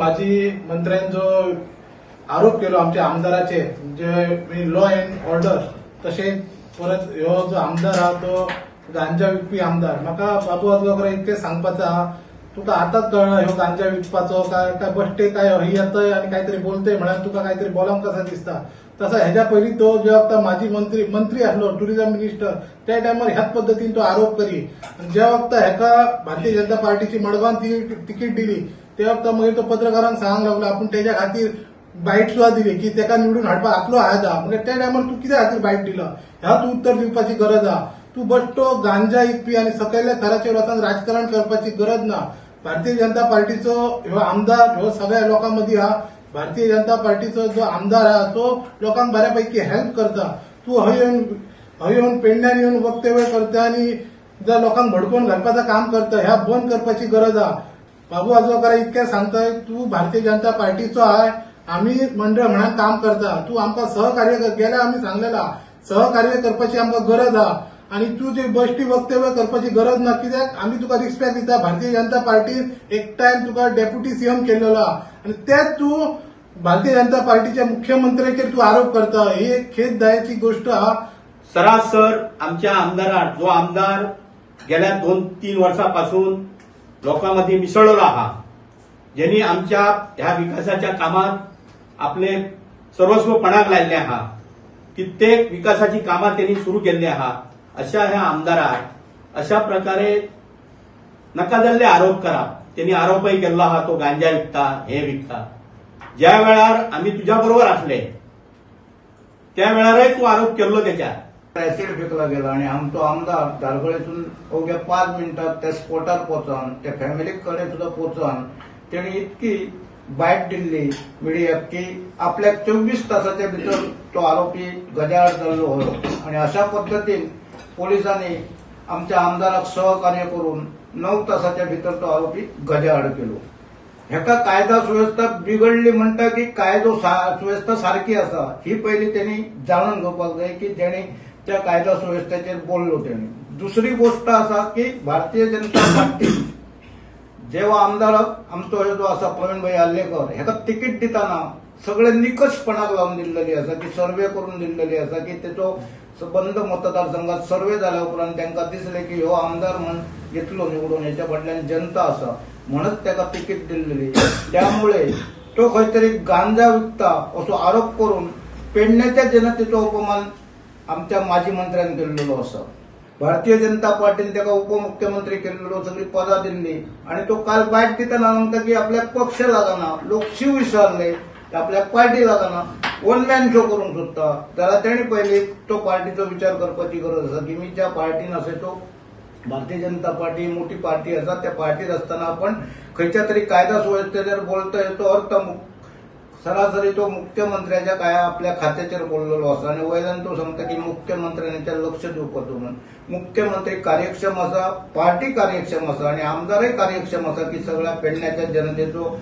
माजी मंत्र्यान जो आरोप केलो आमच्या आमदाराचे, जे लॉ अँड ऑर्डर, तशें परत ह्यो जो आमदार आहा तो गांजा विकपी आमदार, म्हाका बाबू आजगांवकर इतकें सांगपाचें आहा, तुका आतांच कळ्ळा ह्यो गांजा विकपाचो काय काय बश्टे काय हय येतय आनी कांयतरी बोलतय म्हळ्यार तुका कांयतरी बोलांक कशें दिसता. तसो हेज्या पयलीं तो जे वखता माजी मंत्री आसलो, टुरिझम मिनिस्टर, त्या टायमार ह्याच पद्दतीन तो आरोप करी. ज्या वखता हेका भारतीय जनता पार्टीची मडगांवान तिकीट दिली त्या वखता मागीर तो पत्रकारांक सांगूंक लागलो आपूण तेज्या खातीर बायट सुद्दां दिली की तेका निवडून हाडपाक आपलो हात आहा. म्हणजे त्या टायमार तूं कित्या खातीर बायट दिलो ह्या तूं उत्तर दिवपाची गरज आहा. तूं बश्टो गांजा विकपी आनी सकयल्या थराचेर वचून राजकारण करपाची गरज ना. भारतीय जनता पार्टीचो ह्यो आमदार ह्यो सगळ्या लोकां मदीं आहा. भारतीय जनता पार्टीचो जो आमदार आहा तो लोकांक बऱ्या पैकी हेल्प करता. तूं हय येवन पेडण्यान येवन वक्तव्य करता आनी ज्या लोकांक भडकोवन घालपाचें काम करता, ह्या बंद करपाची गरज आहा. बाबू आजगांवकर इतकें सांगता, तूं भारतीय जनता पार्टीचो आहाय, आमी मंडळ म्हणून काम करता, तूं आमकां सहकार्य गेल्या आमी सांगलेला सहकार्य करपाची आमकां गरज आहा आनी तूं जे बश्टी वक्तव्य करपाची गरज ना, कित्याक आमी तुका रिस्पेक्ट दिता. भारतीय जनता पार्टीन एक टायम तुका डेप्युटी सीएम केलेलो आहा आनी तेच तूं भारतीय जनता पार्टीच्या मुख्यमंत्र्याचेर तूं आरोप करता, ही एक खेददायाची गोष्ट आहा. सरासर आमच्या आमदाराक, जो आमदार गेल्या 2-3 वर्सां पासून लोकां मदीं मिसळलो आहा, ज्यांनी आमच्या ह्या विकासाच्या कामात आपले सर्वस्व पणाक लायल्ले आहा, कित्येक विकासाची कामां त्यांनी सुरू केल्ली आहा, अशा ह्या आमदाराक अशा प्रकारे नका जाल्ले आरोप करप. त्यांनी आरोपय केल्लो आहा तो गांजा विकता, हे विकता. ज्या वेळार आमी तुज्या बरोबर आसले त्या वेळारय तूं आरोप केल्लो त्याच्यार. ऍसिड फेकला गेला आणि आमचो आमदार धारगळेसून अवघ्या 5 मिनटात त्या स्पॉटार पोचोन त्या फॅमिलीक कडेन सुद्दां पोचोन तेणी इतकी बायट दिल्ली मिडियाक की आपल्याक 24 तासाच्या भितर तो आरोपी गजाआड जाल्लो हलो. आणि अशा पद्दतीन पोलिसांनी आमच्या आमदाराक सहकार्य करून 9 तासाच्या भितर तो आरोपी गजाआड केलो. हेका कायदा सुवेवस्था बिगडली म्हणटा की कायदो सुवेवस्था सारकी आसा ही पयली तेणी जाणून घेवपाक जाय की जेणी त्या कायदा सुवेवस्थेचेर बोललो तेणी. दुसरी गोष्ट आसा की भारतीय जनता पार्टी जेव्हा आमदार आमचो जो आसा प्रवीण भाई आर्लेकर हेका तिकीट दितना सगळे निकषपणाक लावन दिल्लेली आसा की सर्वे करून दिल्लेली आसा की तेचो सबंद मतदारसंघात सर्वे जाल्या उपरांत तांकां दिसले की हो आमदार म्हण येतलो निवडून, हेच्या फाटल्यान जनता आसा म्हणून ताका तिकीट दिल्लेली. त्यामुळे तो खंय तरी गांजा विकता असो आरोप करून पेडण्याच्या जनतेचो अपमान आमच्या माजी मंत्र्यान केल्लो आसा. भारतीय जनता पार्टीन ताका उपमुख्यमंत्री केल्लो, सगळी पदां दिल्ली आणि तो काल बायट दितना सांगता की आपल्याक पक्ष लागना, लोक शिव विसरले, आपल्याक पार्टी लागना, वन मॅन शो करूंक सोदता. जाल्यार तेणी पयली तो पार्टीचो विचार करपाची गरज आसा की मी ज्या पार्टीन आसा तो भारतीय जनता पार्टी मोठी पार्टी आसा, त्या पार्टीत आसतना आपण खंयच्या तरी कायदा सुवेवस्थेचेर बोलतोय तो अर्थ सरासरी तो मुख्यमंत्र्याच्या काय आपल्या खात्याचेर बोललेलो आसा आणि वयल्यान तो सांगता की मुख्यमंत्र्यांच्या लक्ष दिवपाचो म्हणून. मुख्यमंत्री कार्यक्षम आसा, पार्टी कार्यक्षम आसा आणि आमदारय कार्यक्षम आसा की सगळ्या पेडण्याच्या जनतेचो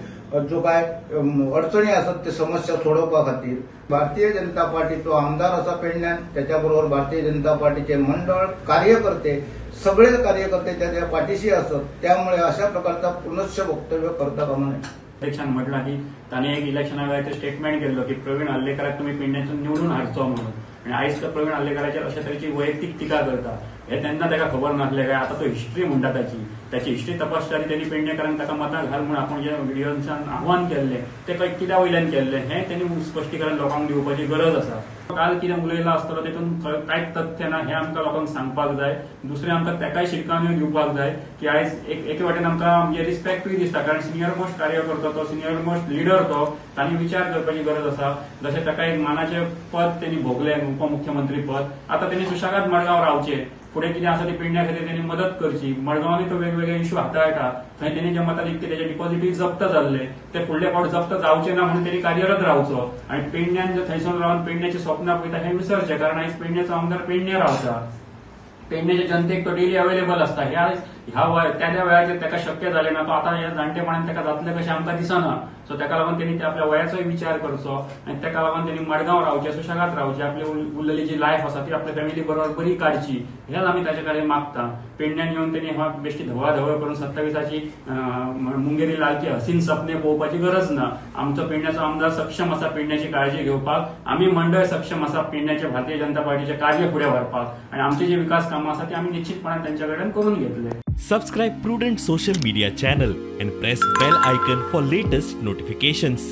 जो काय अडचणी आसात ते समस्या सोडोवपा खातीर भारतीय जनता पार्टीचो आमदार आसा पेडण्यान, त्याच्या बरोबर भारतीय जनता पार्टीचे मंडळ कार्यकर्ते सगळे कार्यकर्ते त्याच्या पाठीशी आसत, त्यामुळे अशा प्रकारचा पुनश्च वक्तव्य करता कामा नये. अध्यक्षान म्हटलां की ताणें एक इलेक्शना वेळार ते स्टेटमेंट केल्लो की प्रवीण आर्लेकराक तुमी पेडण्यासून निवडून हाडचो म्हणून, आनी आयज तो प्रवीण आर्लेकराचेर अशा तरेची वैयक्तीक टिका करता हे तेन्ना ताका खबर नासलें काय आतां तो हिस्ट्री म्हणटा ताची, ताची हिस्ट्री तपासच्या आदी तेणी पेडणेकारांक ताका मतां घाल म्हूण आपूण जे व्हिडियोसान आव्हान केल्लें तें खंय कित्या वयल्यान केल्लें हें तेणी स्पश्टीकरण लोकांक दिवपाची गरज आसा. काल कितें उलयलां आसतलो तेतून कांयच तथ्य ना हें आमकां लोकांक सांगपाक जाय. दुसरें आमकां ताकाय शिटकावण्यो दिवपाक जाय की आयज एके वाटेन आमकां म्हणजे रिस्पेक्टूय दिसता, कारण सिनियर मोस्ट कार्यकर्तो तो, सिनियर मोस्ट लिडर तो, तांणी विचार करपाची गरज आसा. जशें ताका एक मानाचें पद तेणी भोगलें उपमुख्यमंत्री पद, आतां तेणी सुशेगाद मडगांव रावचें, फुडें कितें आसा तें पेडण्या खातीर तेणी मदत करची. मडगांवांनी तो वेगवेगळे इश्यू हाताळटा, थंय तेणी जे मतां दितले तेजे डिपॉझिटूय जप्त जाल्ले ते फुडले फावट जप्त जावचे ना म्हणून तेणी कार्यरत रावचो आनी पेडण्यान जर थंयसून रावन पेडण्याची स्वप्नां पळयता हें विसरचें, कारण आयज पेडण्याचो आमदार पेडण्या रावता, पेडण्याच्या जनतेक तो डेली अवेलेबल आसता. ह्या ह्या वय त्या वेळाचेर ताका शक्य जालें ना, तो आतां ह्या जाणटेपणान ताका जातलें कशें आमकां दिसना. सो ताका लागून तेणी आपल्या वयाचोय विचार करचो आनी ताका लागून तेणी मडगांव रावचें, सुशेगाद रावचें, आपली उरलेली जी लायफ आसा ती आपल्या फॅमिली बरोबर बरी काडची हेच आमी ताचे कडेन मागता. पेडण्यान येवन तेणी ह्या बेश्टी धवळाधवळ करून 27 मुंगेरी लालची हसीन सपने पळोवपाची गरज ना. आमचो पेडण्याचो आमदार सक्षम आसा पेडण्याची काळजी घेवपाक, आमी मंडळ सक्षम आसा पेडण्याचे भारतीय जनता पार्टीचे कार्य फुडें व्हरपाक आनी आमचे जे विकास कामां आसा ते आमी निश्चितपणान तांच्या कडेन करून घेतले. Subscribe Prudent Social Media channel and press bell icon for latest notifications.